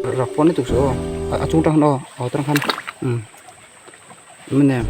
Rak pawn lutuk suh aw a chung tang khan aw aw tang khan umm awm em.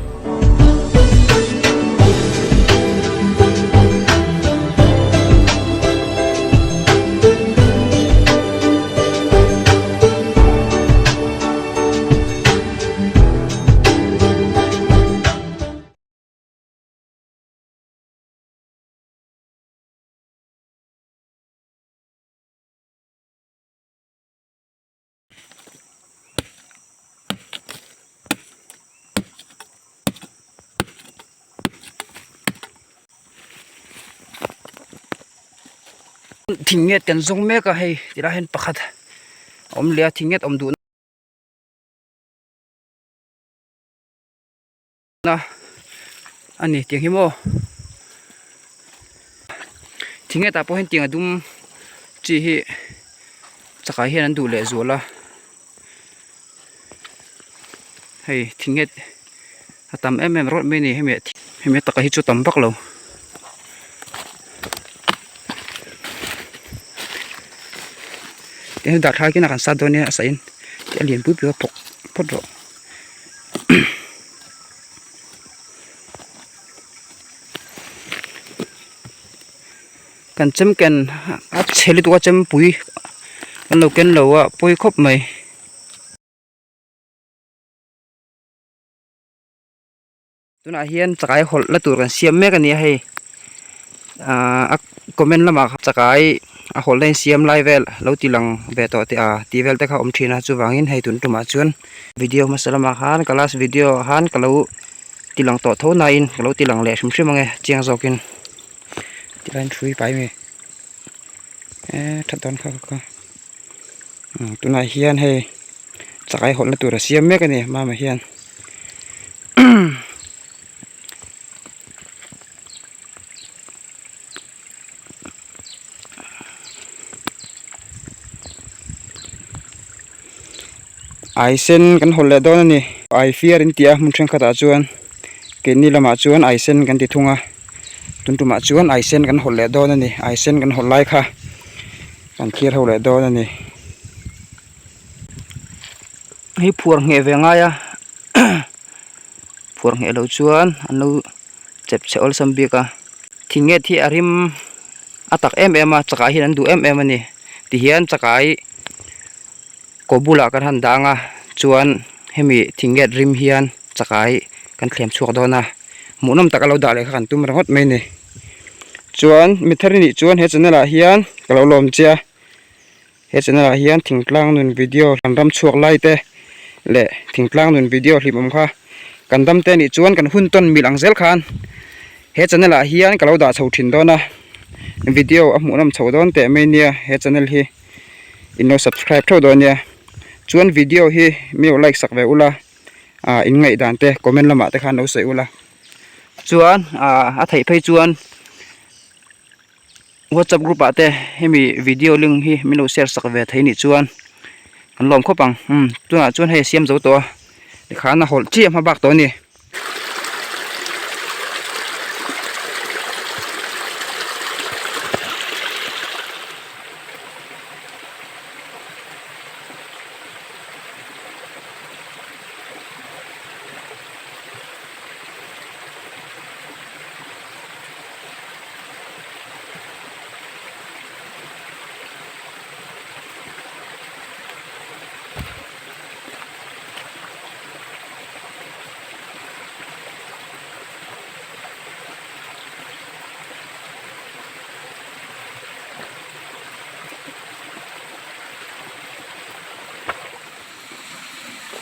Thing nget kan zawng mek a hei tilai hian pakhat a awm leh a thing nget awm duh na a ni tiang hi maw thing hetah pawh hian tiang a dum chi hi chakai hian an duh leh zual a hei thing het a tam em em rawt mai a ni hemi hemi taka hi chu a tam vak lo. Tiang hi darthlak in a kan sat dawn nia a sah in a lian pui pui a phawk phawt rawh. Kan chem ken a chhe lutuk a chempui kan lo ken lo a pawi khawp mai. Tunah hian chakai hawlh la tur kan siam mek a ni a hei ahh a comment lamah khan chakai a hawlh na insiam lai vel lo ti lang ve tawh teh a tih vel te kha a awm thin a chuvangin hei tun tumah chuan video hmasa lamah khan ka last video ah khan ka lo ti lang tawh tho nain ka lo ti lang leh hrim hrim ang e chiang zawkin tilai hrui pai mai eee that dawn kha kha tunah hian hei chakai hawlh na tur a siam mek a ni mama hian. Ai sen kan hawlh leh dawn a ni ai fiar in tih a hmun thenkhatah chuan keini lamah chuan ai sen kan ti thung a tun tumah chuan ai sen kan hawlh leh dawn a ni ai sen kan hawlh lai kha kan thlir ho leh dawn a ni. Hei phuar ngheh ve ngai a phuar ngheh loh chuan an lo chep chhe awlsam bik a thing nget hi a rim a tak em em a chakai hian an duh em em a ni tihian chakai kaw bulah kan han dang a chuan hemi thing nget rim hian chakai kan thlem chhuak dawn a hmuhnawm tak a lo dah leh kha kan tum ringawt mai a ni chuan mi thar i nih chuan he channel ah hian ka lo lawm che a. He channel ah hian thingtlang nun video kan ram chhuak lai te leh thingtlang nun video hlimawm kha kan dam te anih chuan kan hun tawn mil ang zel khan he channel ah hian ka lo dah chho thin dawn a video a hmuhnawm chho dawn teh mai nia he channel hi in lo subscribe theuh dawn nia chuan video hi mi lo like sak ve ula ah in ngaihdan te comment lamah te khan lo sawi ula chuan ah a theih phei chuan. Whatsapp group ah te hemi video link hi min lo share sak ve thei nih chuan kan lawm khawp ang umm tunah chuan hei a siam zo tawh a tikhan a hawlh chiah hma bak tawh a ni.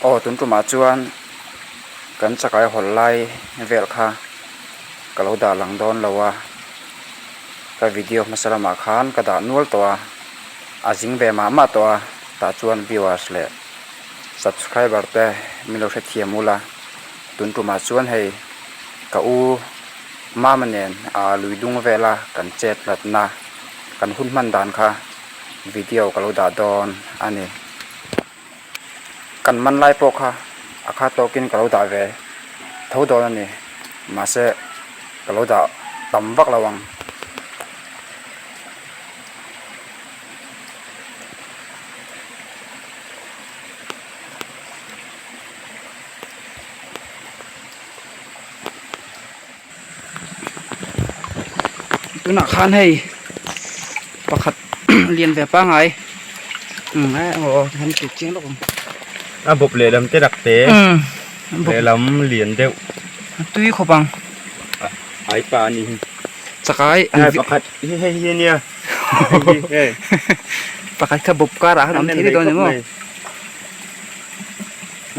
Aw tun tumah chuan kan chakai hawlh lai vel kha ka lo dah lang dawn lo a ka video hmasa lamah khan ka dah nual tawh a a zing ve mah mah tawh a tah chuan viewers leh subscriber te min lo hrethiam ula tun tumah chuan hei ka u mama nen ah lui dung vela kan chet hlatna kan hun hman dan kha video ka lo dah dawn a ni. Kan man lai pawh kha a kha tawkin ka lo dah ve tho dawn a ni mahse ka lo dah tam vak lo ang. Tunah khan hei pakhat lian ve pangai umm aw han ti chiang lawk ang. A bawp lehlam te rak te lehlam lian deuh. A tui khawp ang. Ai pa a ni hi. Chakai an pakhat hi hei hi ania hei hi hei. Pakhat kha bawp karah khan a awm thei dawn ni maw.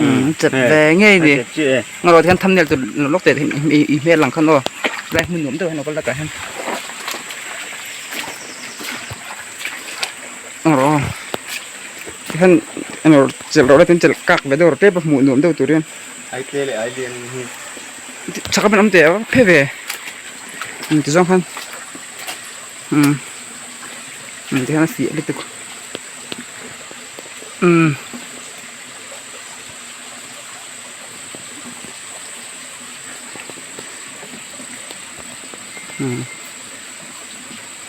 Umm chep ve ngei ni. Ngarawh te khan thumbnail tur lawk teh i hmel lang khan aw lai hmun nuam deuh hian lo kal takah hian ngarawh aw tikhan engemaw chelh rawh la tin chelh kak ve deuh rawh tlem a hmuh nuam deuh tur hian ai te leh ai lian hi chak a awm teh a phe ve umm ti zawng khan umm umm ti hian a fiah lutuk umm.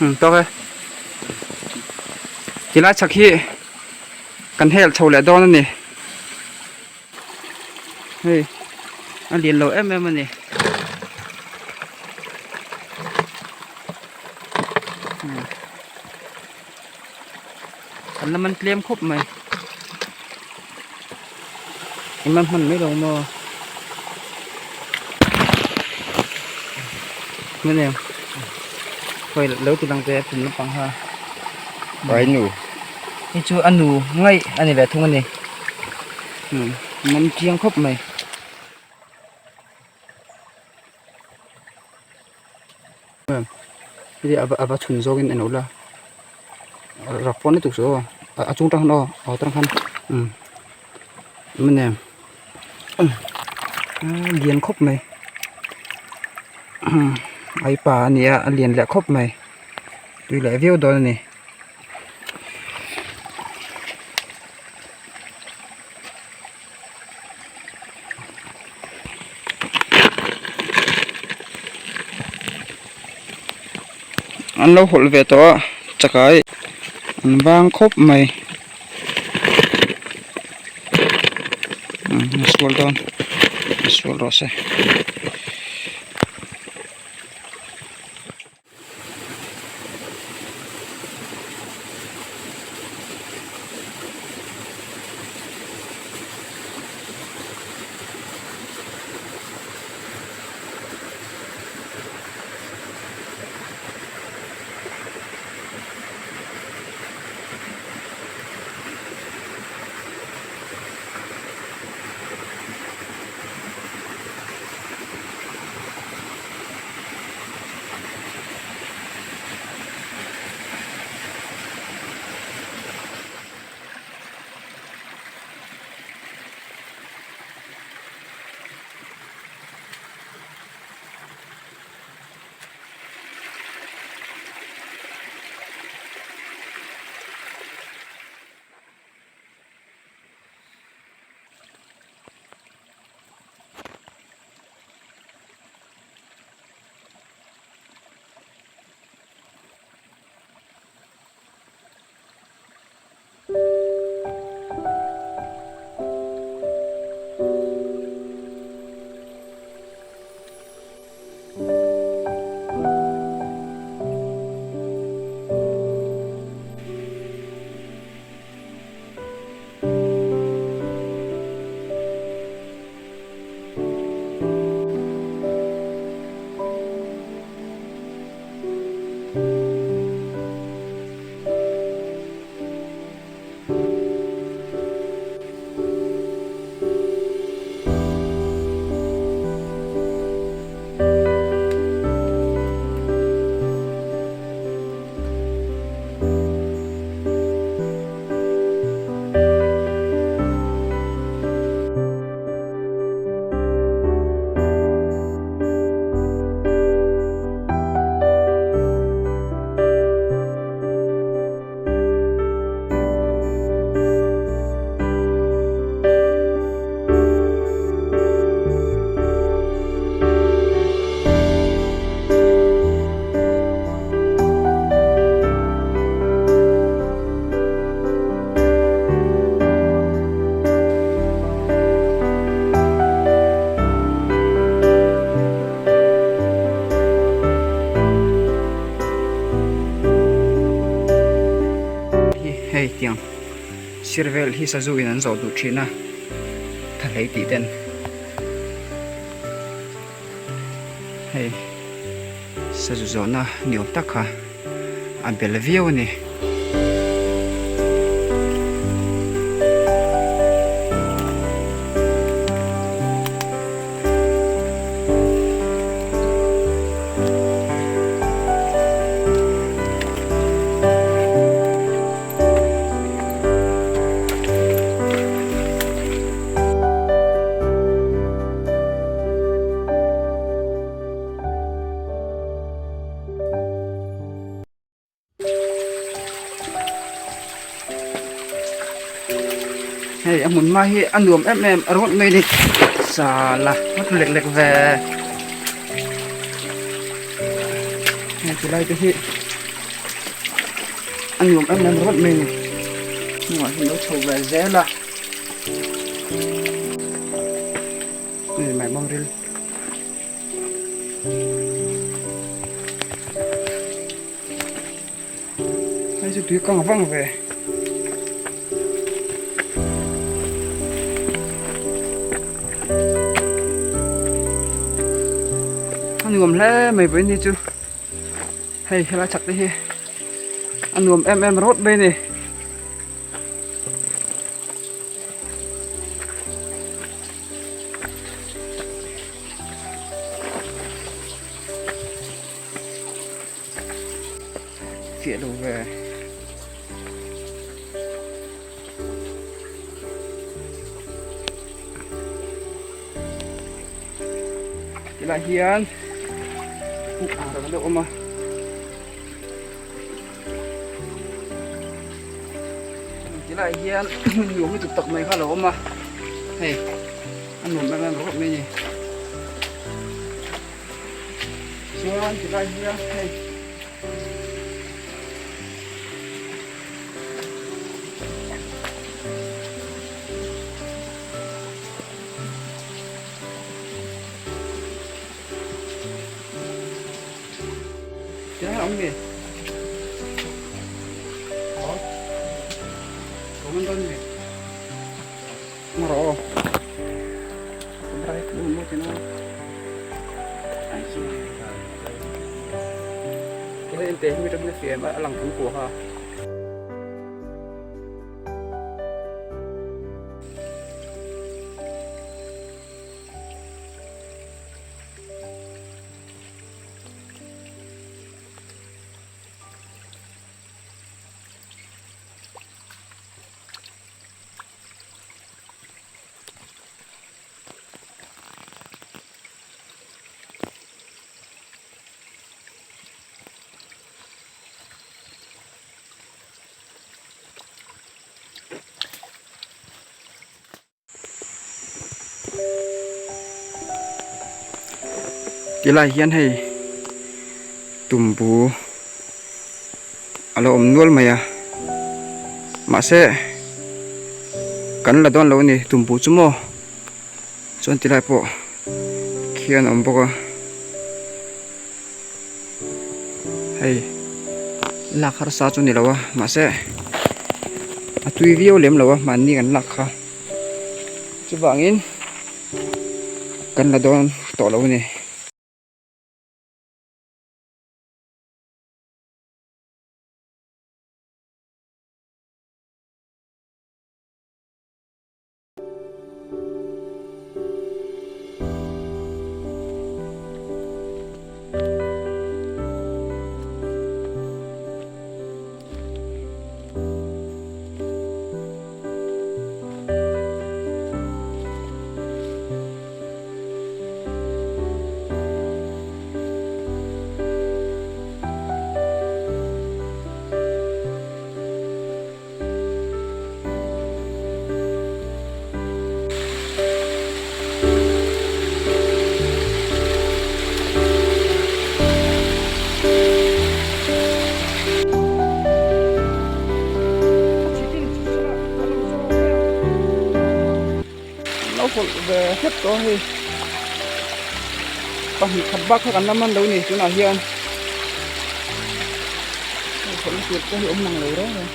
Umm tawk e tilai chhak hi kan hel chho leh dawn a ni hei a lian lo em em a ni. An la man tlem khawp mai. I man hman mai lo maw? Hman em? Khawi lo ti lang te pum lampang kha. Ai nu. Hei chu a nu ngaih a ni ve thung a ni. Um man chiang khawp mai. Hei a va chhun zawngin en ula rak pawn lutuk suh aw a chung tang khan aw a tang khan umm mane a lian khawp mai ai pa a ni a a lian leh khawp mai tui leh viau dawn a ni. An lo hawlh ve tawh a chakai an vang khawp mai umm a sual dawn a sual rawh se. Hei tiang sir vel hi sazu in an zawh duh thin a tha hlei tih ten hei sazu zawhna ni awm tak kha a bel viau a ni. Hei a hmun hma hi a nuam em em a rawt mai a ni sala a tlu lek lek ve hei ti lai te hi a nuam em em rawt mai a ni hnungah hian lo chho ve zel a hei maimawm ril. Hei chu tui kang vang ve. A nuam hle mai vawiin hi chu hei helai chak te hi a nuam em em rawt mai a ni. Fiah lo ve. Tilai hian puk ang reng deuh awm a. Tilai hian hmun nuam lutuk tak mai kha a lo awm a. Hei a nuam em em rawh mai a ni. Chuan tilai hian hei tilai a awm mi aw awm an dawn mi Ngarawh aw a lang thung kuah a. Tilai hian hei tumbu a lo awm nual mai a mahse kan la dawn lo a ni tumbu chu maw chuan tilai pawh khian a awm bawk a hei lak harsa chu a ni lo a mahse a tui viau lem lo a mahni kan lak kha chuvangin kan la dawn tawh lo a ni. Lo hawlh ve hlek tawh a hei pahnih khat bak kha kan la man lo ni tunah hian hawlhna tur pawh hi awm mang lo reng reng.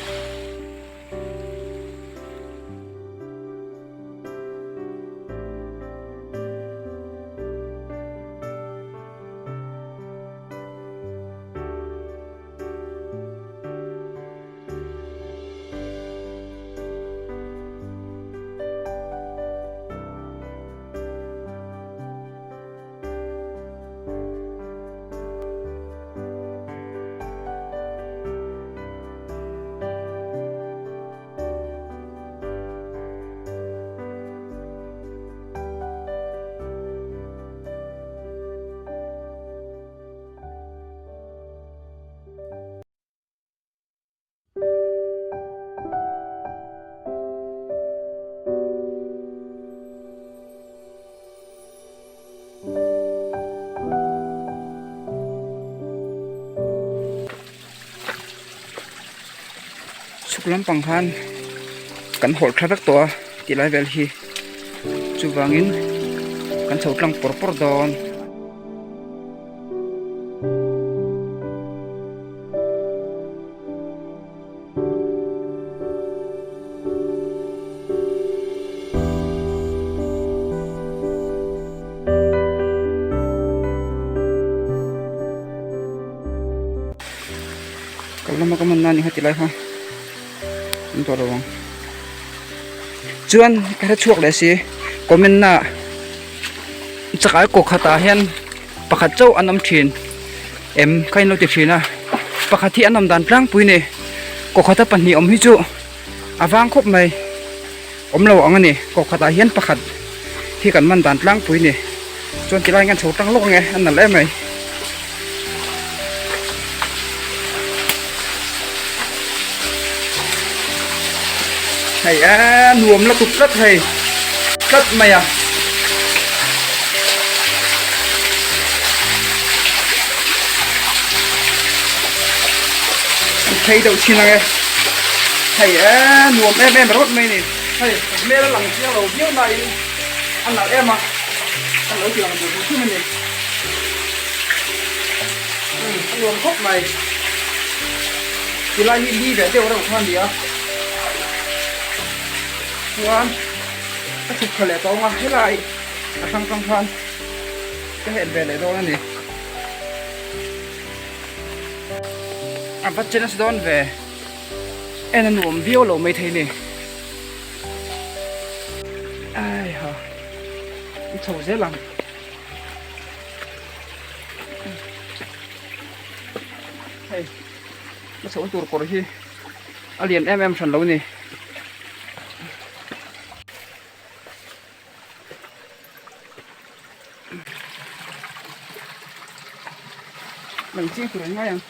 Chhuk lampang khan kan hawlh tha vek tawh a tih lai vel hi chuvangin kan chho tlang pawr pawr dawn. Kal lama ka man na ni kha ti lai kha an tawh lo ang chuan ka hre chhuak leh si comment na chakai kaw khatah hian pakhat chauh an awm thin em kha in lo ti thin a pakhat hi an awm dan tlangpui ni kaw khata pahnih awm hi chu a vang khawp mai awm lo ang a ni kaw khatah hian pakhat hi kan man dan tlangpui ni chuan tilai hian kan chho tang lawk ang e a nalh em mai. Hei a nuam la tuk tlat hei tlat mai a. An phei deuh thin ang e. Hei a nuam em em rawt mai ni. Hei ka hmel a lang chiang lo viau nain a nalh em a kan lo ti lang duh duh thum a ni. A nuam khawp mai. Tilai hi li ve deuh reuh kha a ni a. Chuan ka chhuk tha leh tawh ang a helai a hrang tang khan ka het ve leh dawn a ni. A va che nasa dawn ve. En a nuam viau lo maithei ni. Ai ha i chho zel ang. Hei ka chhoh tur kawr hi a lian em em hran lo ni. Lang chiang tur an ngai ang.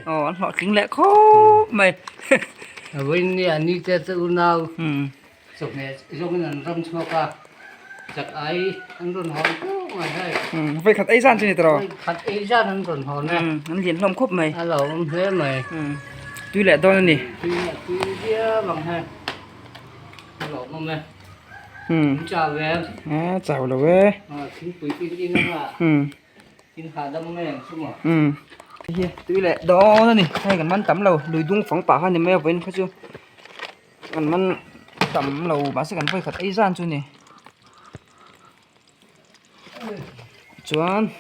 Aw an hlawhtling leh khawp mai. Vawiin ni a ni te chu unau chawhmeh zawngin an ram chhuak a, chak ai an rawn hawn teuh mai hei. Vawi khat ei zan chu ni tawh. Vawi khat ei zan an rawn hawn e. An lian hlawm khawp mai. A lo awm hle mai. Tui leh dawn a ni. Tui leh tui viau ang hei. A lo awm e. In chau ve. A chau lo e. Thingpui in in anga. In hahdam mai ang chu maw. Hei tui leh dawn a ni. Hei kan man tam lo. Lui dung fang pah kha ni mai a vawiin kha chu kan man tam lo mahse kan vawi khat ei zan chu ni. Chuan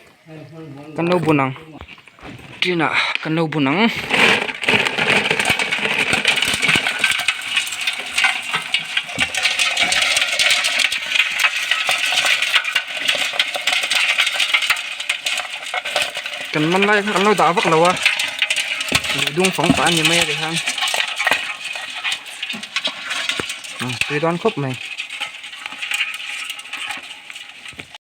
kan lo bun ang. Tinah kan lo bun ang. Kan man lai kha kan lo dah vak lo a lui dung fang pah a ni mai a tikhan tui dawn khawp mai.